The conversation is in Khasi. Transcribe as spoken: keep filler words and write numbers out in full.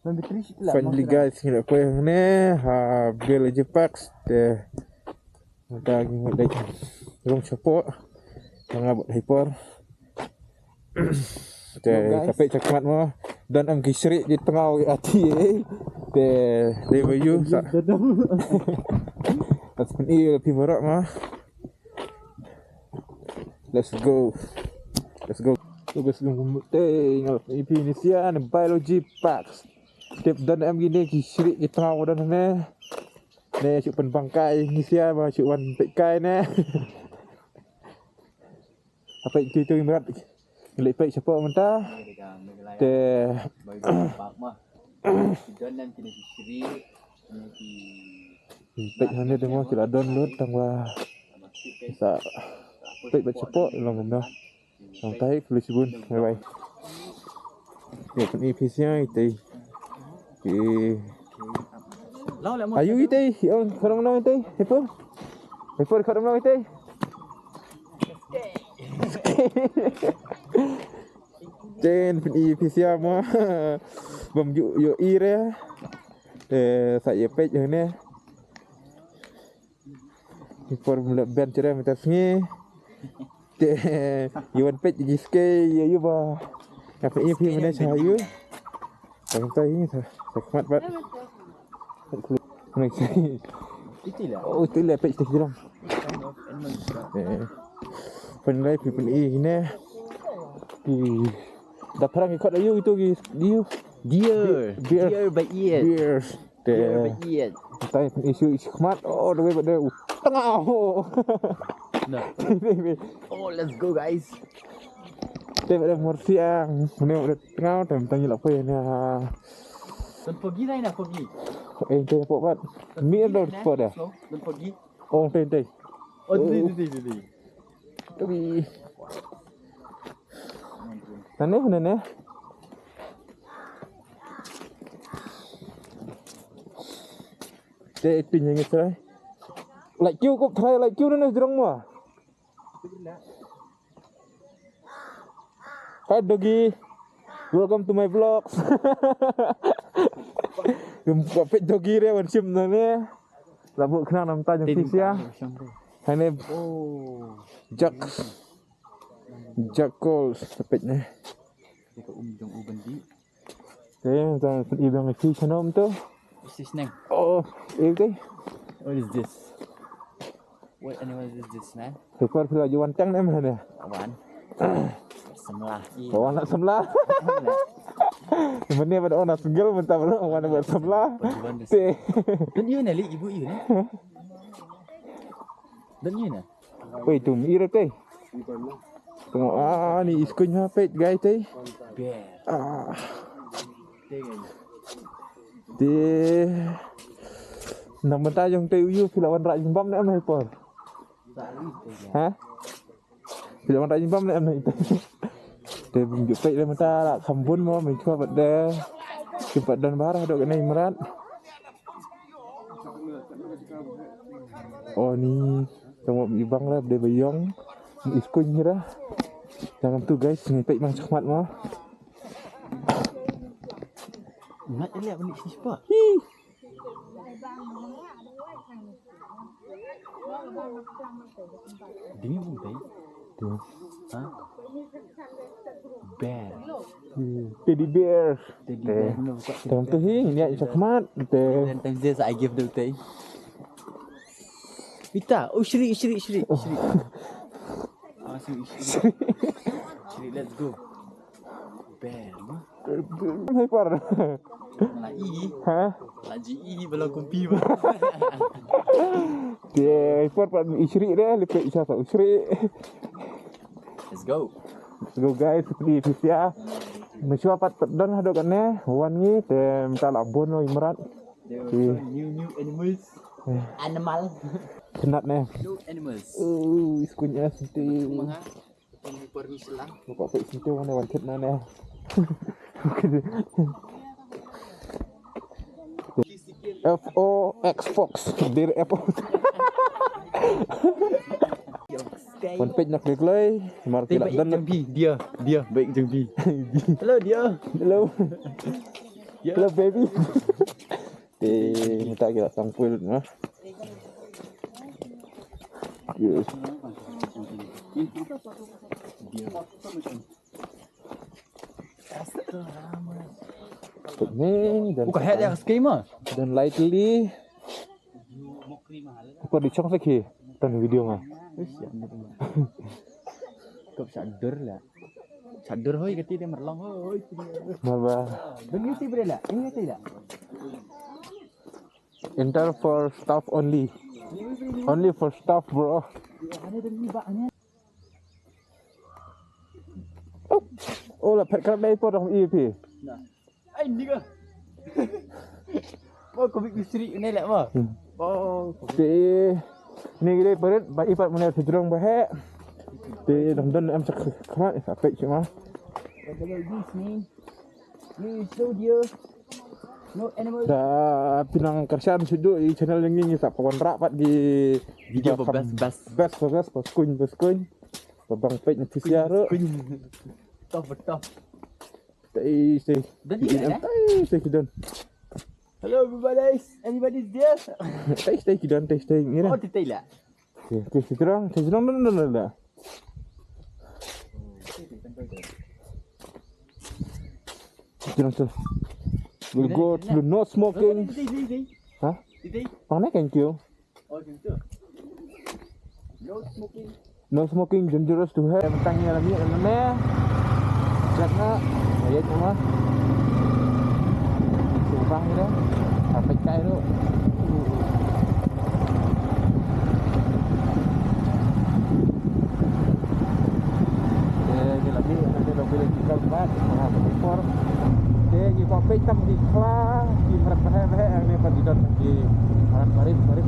Finally guys, ngi la poi hangne ha Biology Park te mynta ngi leit rung shapoh. Nga bad Hyper. Te ka peit shakhmat mo. Don em ki shrieh ki tngaw ki ati eh. Te dei ba ïoh sa. As pyn i phi baroh mo. Let's go. Let's go. Let's go. Te nga la pyn i phi ne sha ne Biology Park. Tip don em kine ki shrieh ki tngaw don ne. Ne shu pynbang kai ne sha ba shu wan peit kai ne. Hapdeng tu tu Imrat. Ngi leit peit shapoh mynta. Te peit hangne te mo ki la don lut tang ba sa peit bad shapoh long kumno. Long tai khublei shibun. Bye bye. Ïa pyn i phi sha itei. Ki Ayu itei, ong khadam nong itei. Hyper. Hyper khadam nong itei. Ten pyn i phi sha mo. Bam ju ïoh i re. Te sa ïa peit hangne. Por mula ben chere mynta sngi. Te ïa wan peit ki skei ïa ïa ba. Nga pyn i phi mynne sha ïa. Tang tai hi sa. Sa khmat pat. Iti la. Oh, iti la peit te jrong. Eh. Pyn lai phi pyn i ne. Ki da phrang ki khot ayu itu ki yu. Deer. Deer. Deer ba iet. Deer. Te. Deer ba iet. Tai pyn i shu i khmat. Oh, dawai ba de. Tnga. Oh. No. Oh, let's go guys. Te ba de mursiang. Ne ba de tnga te mynta ngi la poi ne. Don pagi nai na pagi. Eh, te pok pat. Mi do pok da. Don pagi. Oh, te te. Oh, te te te te. Tapi nane nane. Te pin yang Israel. Like you kok try like you nane jrong mo. Hi doggy. Welcome to my vlogs. Yung kapit doggy re wan shim na ne. Labu kena nam ta jong pisia. Hane. Oh. Jack. Jack Cole kapit ne. Ka um jong u bandi. Te ta pyn i biang ki channel to. What's his name? Oh, eh te. What is this? What animal is this, man? Te kor phi la ju wan tang ne mane. Wan. Samla. Wan la samla. Mane ba wan single mynta ba wan ba samla. Te. Don ïoh ne li ibu ïoh ne. Don ïoh ne. Wei tu mi ira te. Tengok ah ni iskuin ha peit gai te. Bear. Ah. Te. Nang mynta jong te uyu phi la wan rah jingbam ne em Hyper. Ha? Phi la wan rah jingbam ne em Hyper. Te bym ju peit le mynta la kham bun mo mynta pat de. Kim pat don bar haduh kane Imrat. Oh ni. Tang ba i bang la de ba ïong. I skuin hi ra. Tang tu guys, ngi peit mang chakmat mo. Ngat ele ba ni shispa. Hi. Ding bung tai. Tu. Ha? Bear. Hmm, teddy bear. Teddy bear. Tang tu hi, ni chakmat. Te. Tang je sa I give the tai. Pita, oh shri shri shri shri. Ah shri shri. Shri, let's go. Bam. Hai par. La i. Ha? La ji i bala kumpi ba. Te hai par pat i shri re, lipe i sa shri. Let's go. Let's go guys, pli pisia. Mesua pat don hado kane, wan ngi te mta la bon lo Imrat. There were some new, new animals. Animal. Kynat ne. New animals. Oh, iskunya senti. Manga. Ini permisi lang. Kok kok senti mana wan kit mana. F O X Fox. Dir F O. Wan pet nak dia kelai. Mar kila dan. Dia, dia baik jeng bi. Hello dia. Hello. Hello, baby. Te mynta ki la tang poi lut ma. Yes. Peit ne, don, buka het ya skema. Don lightly. Ko di chong sakhi tan video nga. Kop sadur la. Sadur hoi kati de merlong hoi. Marba. Don yuti bre la. Ini ti la. Enter for staff only. Only for staff, bro. Oh, la phet krap dei por dong E P. Ai ni ka. Oh, ko bik sri ne la ma. Oh, te ni dei parit ba ipat mane sejrong ba he. Te dong don em sak khmat sa peit ma. This mean you so dear. No animal. Da pinang kersan sudu i channel yang ini sa pawan rapat di video best best best best best kuin best kuin. Babang peit na tisia ro. Tough tough. Tei tei. Don ni kan eh? Tei tei ki don. Hello everybody. Anybody's there? Tei tei ki don tei tei ngira. Oh tei la. Tei tei ki don tei don don don don. Tei don tei. We'll go to the no smoking. Tei tei tei. Hah? Tei tei. Mana kan kyo? No smoking dangerous to health. Tang ïa la miet la me. Jat na. Ayat ma. Subang ïa. Apa kai tu? Te ngi la miet la miet la miet la miet la miet. Te ngi kwah peit tam ki khla ki mrad bah bah ne pat di don ki mrad barit barit.